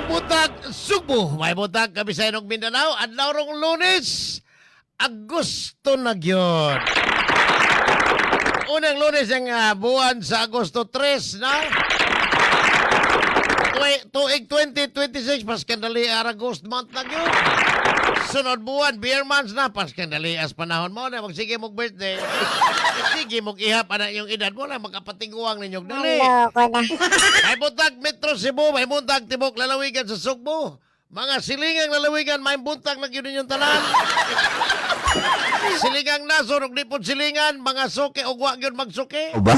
buntag, Sugbo. Maayong buntag, Kabisayan ug Mindanao. Adlaw rong Lunes, Agosto na gyud. Unang Lunes ang buwan sa Agosto 3 na. Tuig 2026, paskandali August month na gyud. Sunod buwan, ber months na, paskandali as panahon mo na, magsige mong birthday. Sige mong ihap ana yung edad mo na, makapatiguang ninyo. Dali. Naloko na. May buntag, Metro Cebu, may buntag, tibok lalawigan sa Sugbo. Mga silingang lalawigan, may buntag na gyud ninyong tanan. Silingang nasod ug di pod silingan, mga suki ug wa gyud magsuki. Ba?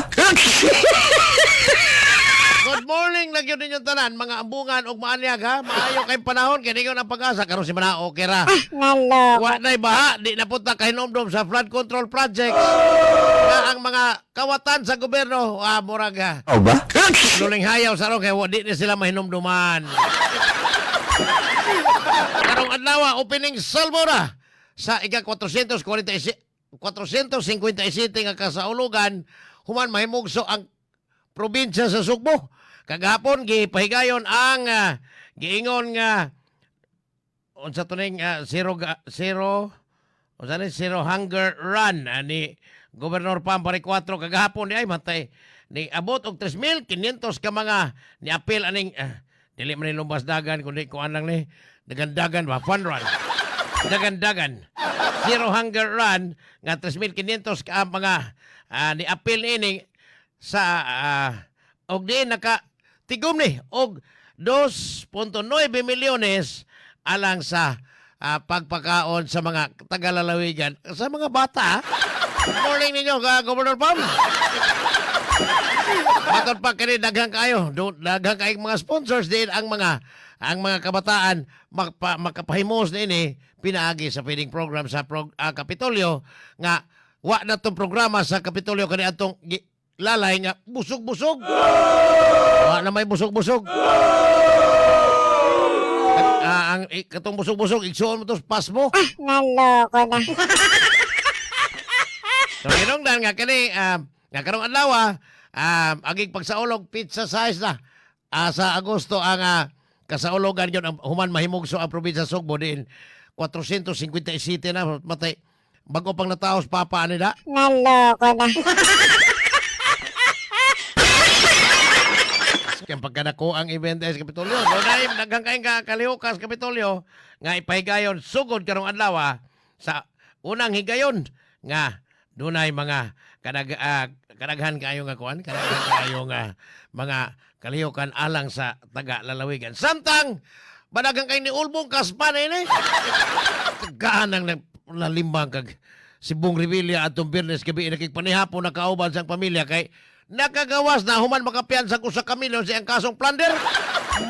Good morning na gyud ninyong tanan, mga ambungan ug maanyag ha. Maayo kay panahon kay ningon ang pag-asa karon si mana okay ra. Naloko. Wa na'y baha, di na punta kahinomdom sa flood control projects. Nga ang mga kawatan sa gobyerno, murag Ba? luling hayaw sa ron kay wa di ni sila mahinomduman. Karong adlaw, opening salvo na sa ika 447 457 nga kasaulugan human mahimugso ang probinsya sa Sugbo. Kagahapon gipahigayon ang giingon nga unsa to ning zero unsa ni zero hunger run ni Gobernador Pam Baricuatro kagahapon di ay matay ni abot og 3,500 ka mga ni apil aning dili man ni lumbas dagan kundi kuan lang ni dagandagan ba, fun run, dagandagan zero hunger run nga 3,500 ka mga ni apil niini sa og di naka tigom ni og 2.9 milyones alang sa pagpakaon sa mga tagalalawigan sa mga bata. Good morning ninyo, Governor Pam. Matod pa kini daghang kayo, daghang kayong mga sponsors din ang mga kabataan makapahimos niini pinaagi sa feeding program sa Kapitolyo nga wa na tong programa sa Kapitolyo kani atong lalay nga busog-busog. Wa na may busog-busog. At, ang katong busog-busog igsuon mo to sa pasmo. Naloko na. So hinungdan nga kini nga karong adlaw agig pagsaulog pizza size na sa Agosto ang kasaulogan yun ang human mahimugso ang probinsya Sugbo din 457 na matay bago pang nataos papa ani da. Naloko na. Kaya pagkadako ang event ay sa Kapitolyo. So dahil daghang kayong kalihukas Kapitolyo nga ipahigayon sugod karong adlaw sa unang higayon nga dunay mga kadaghan kayo nga kuan, kadaghan kayo nga mga kalihukan alang sa taga lalawigan. Samtang badagang kay ni Ulbong kaspa na ini. Tagaan ang nalimbang kag si Bong Revilla atong Biyernes gabi nakigpanihapon na kauban sang pamilya kay nakagawas na human makapiansa ko sa kamilyon sa iyang kasong plunder.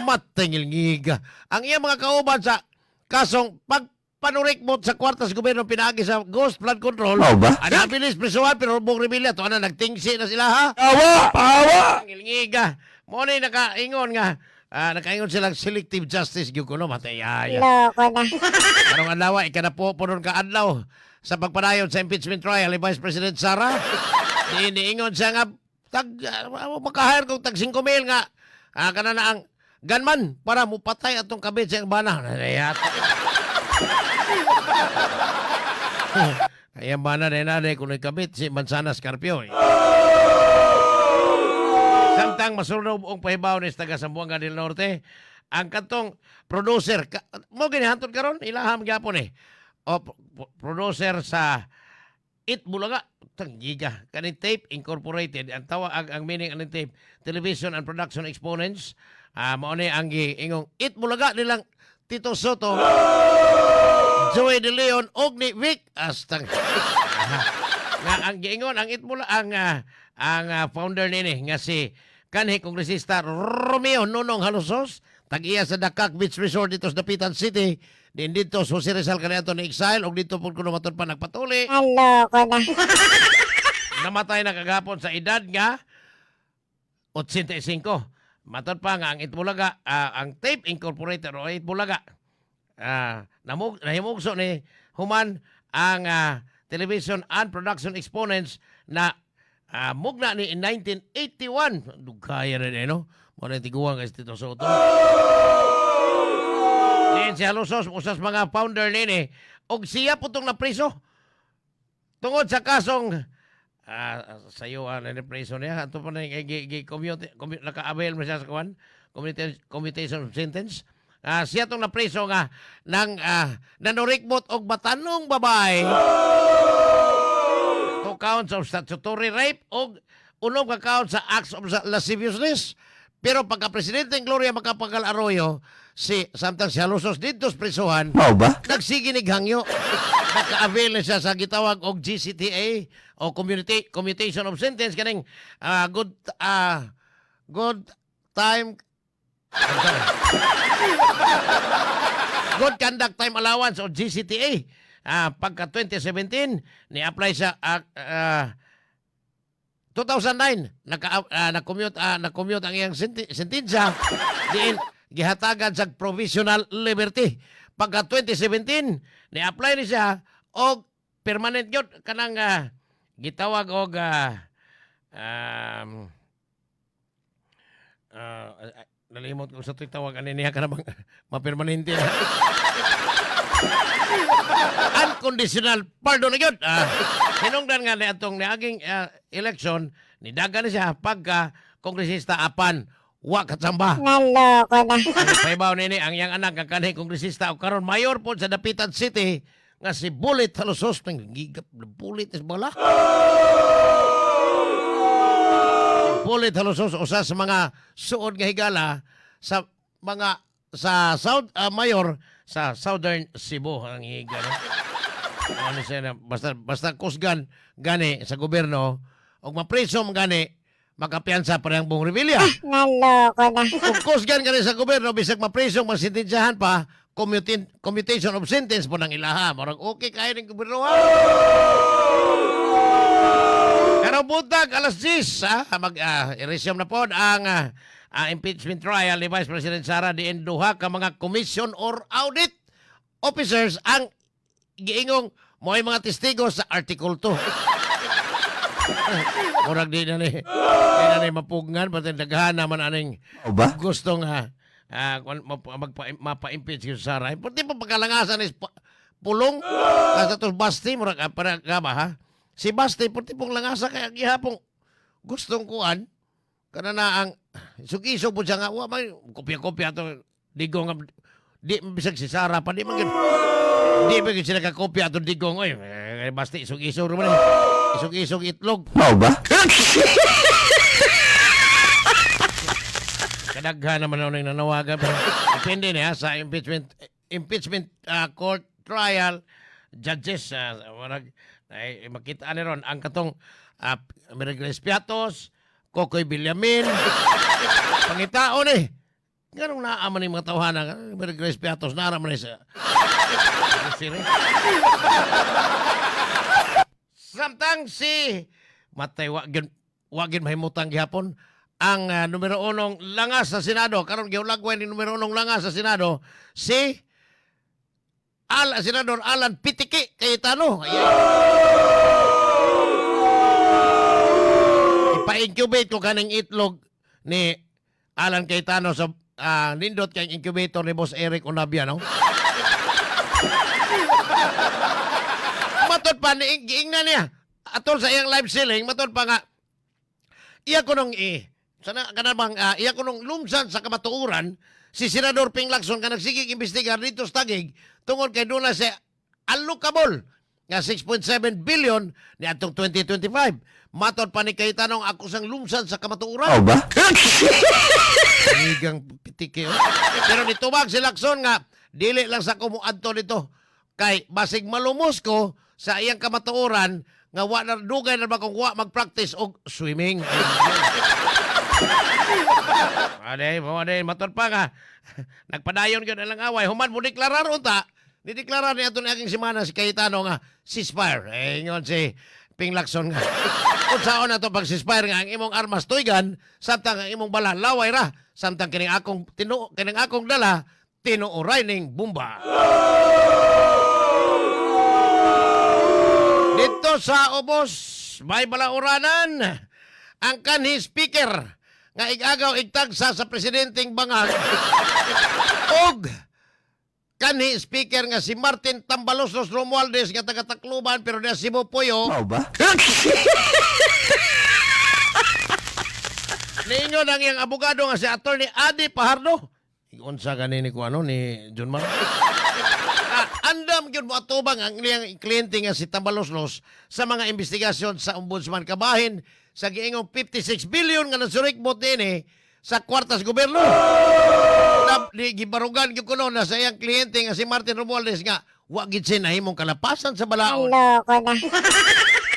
Matingil ngiga. Ang iyang mga kauban sa kasong pagpanurikmot sa kwarta sa gobyerno pinaagi sa ghost flood control. Mao ba? Ang nabilis prisuhan pero Bong Revilla to ana nagtingsi na sila ha. Awa! Awa! Ngilngiga. Mo ni nakaingon nga nakaingon silang selective justice gyud kuno matay ay. Loko na. Karong adlaw ikanapo po nun ka adlaw sa pagpadayon sa impeachment trial ni Vice President Sara. Di niingon siya nga tag makahire kog tag 5 mil nga kana na ang gunman para mupatay atong kabit sa iyang bana. Nayat. Ayan bana na kung kabit si Manzanas Carpio. Eh. Samtang masunob og pahibaw ni taga Zamboanga del Norte, ang katong producer ka, mo gini hantod karon ilaham gyapon eh. O producer sa Eat Bulaga tanggiga kaning Tape Incorporated ang tawa ang meaning aning tape, Television and Production Exponents mao ni ang giingong Eat Bulaga nilang Tito Sotto, Joey De Leon og ni Vic Astang nga ang giingon ang Eat Bulaga ang founder nini nga si kanhi kongresista Romeo Nonong Jalosjos, tag-iya sa Dakak Beach Resort dito sa Dapitan City din dito sa Jose Rizal kaniadto ni exile og dito pud kuno matud pa nagpatuli. Naloko na. Namatay na kagahapon sa edad nga 85. Matod pa nga ang Eat Bulaga, ang Tape Incorporated o Eat Bulaga, nahimugso ni human ang Television and Production Exponents na mugna ni in 1981. Dugaya na din, no? Mo na tiguang kay Tito Sotto. si Jalosjos usas mga founder nini og siya putong napriso tungod sa kasong sayo na preso niya ato pa na gi, gi, commute, commute, naka-avail mo siya sa kuan commutation of sentence. Siya tong napreso nga nang nanorikmot og batanong babae, two counts of statutory rape og unom ka count sa acts of lasciviousness. Pero pagka Presidente Gloria Macapagal Arroyo, si samtang si Jalosjos didto sa prisuhan, Mao ba? nagsige nig hangyo. Naka-avail na siya sa gitawag og GCTA o community commutation of sentence, kaning good time, I'm sorry, good conduct time allowance o GCTA. Pagka 2017 ni-apply siya, 2009 naka-commute ang iyang sentensya diin gihatagan sa provisional liberty. Pagka 2017 ni-apply ni siya og permanent gyud kanang gitawag og nalimot ko sa tuwing tawag ani niya kanang mapermanente na. Unconditional pardon na gyud. Hinungdan nga ni atong niaging election nidagan ni siya pagka kongresista apan wa katsamba. Naloko na. Ang paibaw nini ang iyang anak nga kanhi kongresista o karon mayor po sa Dapitan City nga si Bullet Jalosjos ng gigap Bullet is bala. Bullet Jalosjos usa sa mga suod nga higala sa mga sa South mayor sa Southern Cebu ang higala. Ano siya na, basta basta kusgan gani sa gobyerno og mapreso man gani, makapiyansa pa ang buong Revilla. Naloko na. Kung kusgan gani sa gobyerno, bisag mapresong, masintensyahan pa, commutation of sentence po ng ilaha. Marag okay kayo ng gobyerno, ha? Pero buntag, alas 10, ha? Mag, i-resume na po ang impeachment trial ni Vice President Sara diin duha ka mga commission or audit officers ang giingong mo'y mga testigo sa Article 2. Murag di na ni mapugngan pati daghan naman aning Mao ba? gusto nga mapa-impeach kay Sara. Pati pa pagkalangasan is pulong sa tos Basti murag para ka ba ha? Si Basti puti pong langasa kaya gihapong gustong kuan kana na ang isog-isog po siya nga wa may kopya-kopya to digong nga di bisag si Sara pa di man gyud di ba gyud sila kakopya ato digong, oy eh, Basti isog-isog man eh. Isog-isog itlog. Mao ba? Kadaghan naman ako ng nanawagan. Pero depende niya sa impeachment court trial judges. Warag, ay, makita ni ron ang katong Mary Grace Piatos, Kokoy Villamin. Pangitaon eh. Ganong naaman yung mga tawhana. Mary Grace Piatos, naaraman eh sa... Siri. Samtang si Matay wagin mahimutang gihapon ang numero unong langas sa Senado karon, gihulagway ni numero unong langas sa Senado si Senador Alan Pitiki Cayetano. Ayan. Ipa-incubate ko kaning itlog ni Alan Cayetano sa nindot kay incubator ni Boss Eric Onabia, no? Matod pa ni giingnan niya atol sa iyang live selling, matod pa nga iya ko nung sana kana bang iya ko nung lumsan sa kamatuoran si Senador Ping Lacson nga nagsigig imbestigar dito sa Taguig tungod kay duna sa allocable nga 6.7 billion ni atong 2025. Matod pa ni Cayetano, ako sang lumsan sa kamatuoran. Mao ba? Higang pitiki. Oh. Pero nitubag si Lacson nga, dili lang sa kumuadto nito. Kay basig malumos ko sa iyang kamatuoran nga wa na dugay na ba kung wa mag-practice og swimming. Ade, mo ade, matod pa nga. Nagpadayon gyud ang away. Human mo deklarar unta, nideklarar niya ato aking semana si Cayetano nga ceasefire. Eh, ingon si Ping Lacson nga. Kung saan na to pag ceasefire nga ang imong armas tuygan, samtang ang imong bala laway ra, samtang kining akong dala tinuoray ning bomba. Dito sa ubos, may balauranan ang kanhi speaker nga igagaw igtagsa sa presidenteng bangag og Kanhi speaker nga si Martin Tambaloslos Romualdez nga taga Tacloban pero niya Cebu Puyo. Mao ba? Niingon ang iyang abogado nga si Attorney Adi Pajardo. Unsa gani ni ko ano ni John Mar? Andam gyud mo atubang ang iyang kliyente nga si Tambaloslos sa mga investigasyon sa ombudsman kabahin sa giingong 56 billion nga nasurikbot dinhi sa kwartas gobyerno. Na, di, gibarugan gyud kuno na sa iyang kliyente nga si Martin Romualdez nga wa gid siya nahimong kalapasan sa balaod. Loko na.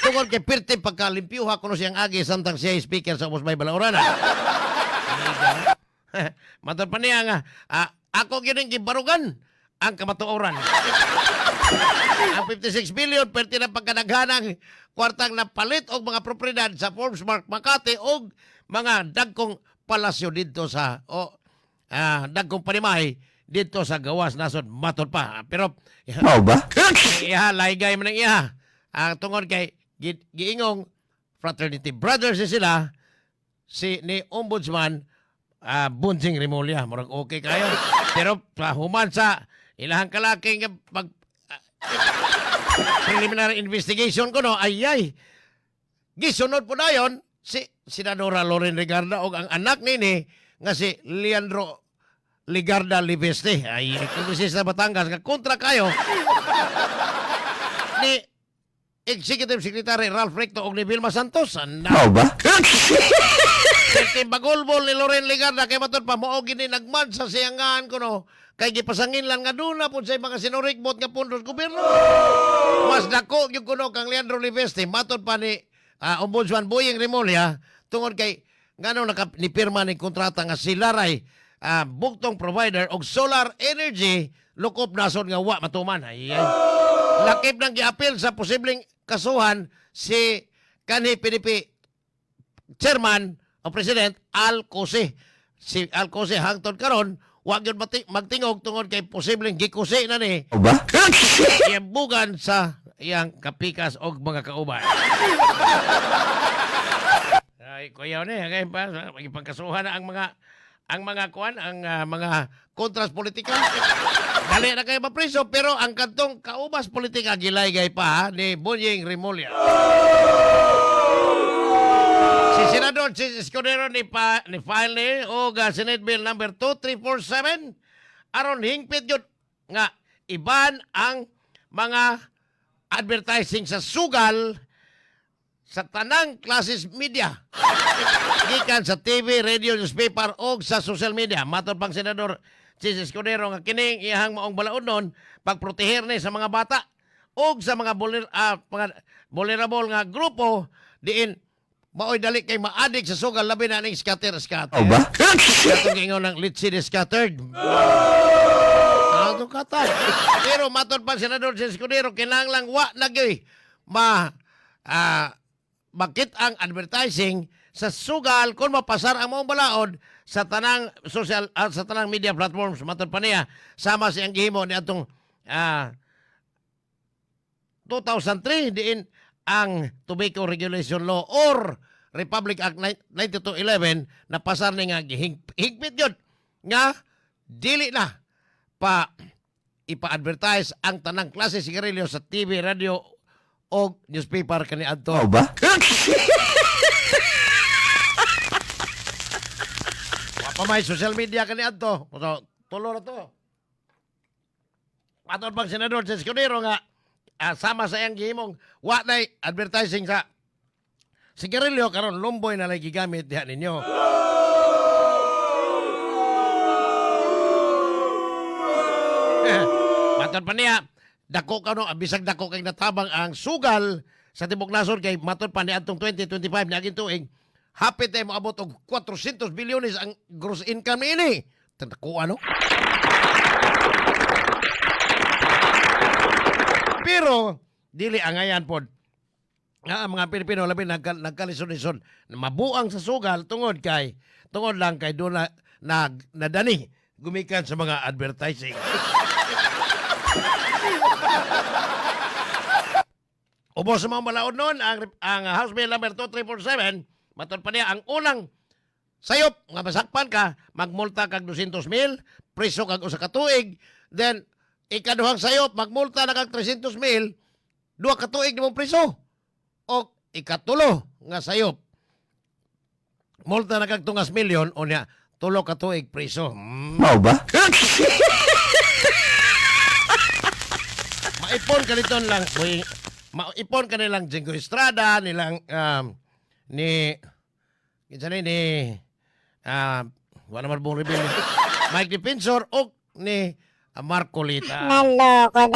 Tungod kay pirte pagkalimpyuha kuno siyang agi samtang siya speaker sa Ubos May Balaurana. Matod pa niya nga, ako gyud ang gibarugan ang kamatuoran. Ang 56 billion perti na pagkadaghanang kwartang napalit og mga propriedad sa Forbes Mark Makati og mga dagkong palasyo didto sa o dagkong panimahay didto sa gawas nasod, matod pa. Pero Mao ba? iha, laygay man ang iha. Ang tungod kay giingong fraternity brothers ni sila si ni Ombudsman Bunjing Remulla. Murag okay kayo. Pero human sa ilahang kalaki nga pag preliminary investigation ko no, ay ay. Gisunod po dayon si Senadora Loren Legarda og ang anak nini nga si Leandro Legarda Leviste. Ay, kongresista Batangas nga kontra kayo ni Executive Secretary Ralph Recto og ni Vilma Santos. Ana, Mao ba? Perti bagulbol ni Loren Legarda kay matod pa mao gini nagman sa siyangan kuno kay gipasangin lang nga duna pud sa mga sinurikbot nga pundos gobyerno. Mas dako gyud kuno kang Leandro Leviste matod pa ni Ombudsman Boying Remulla tungod kay ngano naka nipirma ni kontrata nga sila ray bugtong provider og solar energy lukop nasod nga wa matuman. Ay, ay. Lakip nang giapil sa posibleng kasuhan si kanhi PDP chairman o president Al Cose. Si Al Cose hangtod karon wa gyud magtingog tungod kay posibleng gikuse na ni Mao ba? iyang sa iyang kapikas og mga kauban. Ay, kuya ni, kay pa ipagkasuhan na ang mga kuan, ang mga kontras politika. Dali na kayo mapriso pero ang kantong kaubas politika gilaygay pa ha, ni Bunying Remulla. Si Senador Chis Escudero ni file ni og Senate Bill number 2347 aron hingpit yun nga iban ang mga advertising sa sugal sa tanang klases media. Gikan sa TV, radio, newspaper og sa social media. Matod pang Senador Chis Escudero nga kining iyahang maong balaod nun pagproteher ni sa mga bata og sa mga, mga vulnerable nga grupo diin maoy dali kay ma-addict sa sugal, labi na ning scatter scatter. Mao ba? Katong ingon ng litsi ni scattered. Ato katay. Pero matod pa Senador Chis Escudero, kinahanglang wa na gyud ma makit ang advertising sa sugal kung mapasar ang maong balaod sa tanang social sa tanang media platforms. Matod pa niya sama siyang gihimo ni atong 2003 diin ang Tobacco Regulation Law or Republic Act 9211 na pasar ni nga higpit yun nga dili na pa ipa-advertise ang tanang klase sigarilyo sa TV, radio o newspaper kaniadto. Mao ba? Wa pa may social media kaniadto. So, tulo na to. Matod pang Senador sa Escudero nga sama sa iyang gihimong wa nay advertising sa sigarilyo karon lumboy na lang gigamit diha ninyo. Matod pa niya, dako ka no, bisag dako kay natabang ang sugal sa tibok nasod kay matod pa ni atong 2025 niaging tuig, hapit ay moabot og 400 bilyones ang gross income niini. Tandako ano? Pero dili angayan pod nga ang mga Pilipino labi nagkalisod-lisod mabuang sa sugal tungod lang kay doon na, na nadani gumikan sa mga advertising. Ubos sa mga balaod noon, ang House Bill number 2347, matod pa niya, ang unang sayop nga masakpan ka, magmulta kag 200 mil, preso kag usa ka tuig, then Ikaduhang sayop, magmulta na kag 300 mil, 2 ka tuig nimong priso. O ikatulo nga sayop, multa na kag tungas milyon, unya 3 ka tuig priso. Mao ba? Maipon ka nito lang, boy, maipon ka nilang Jingo Estrada, nilang ni kinsa ni ni wala man buong rebellion. Mike Defensor o ni Marcolita. Naloko na.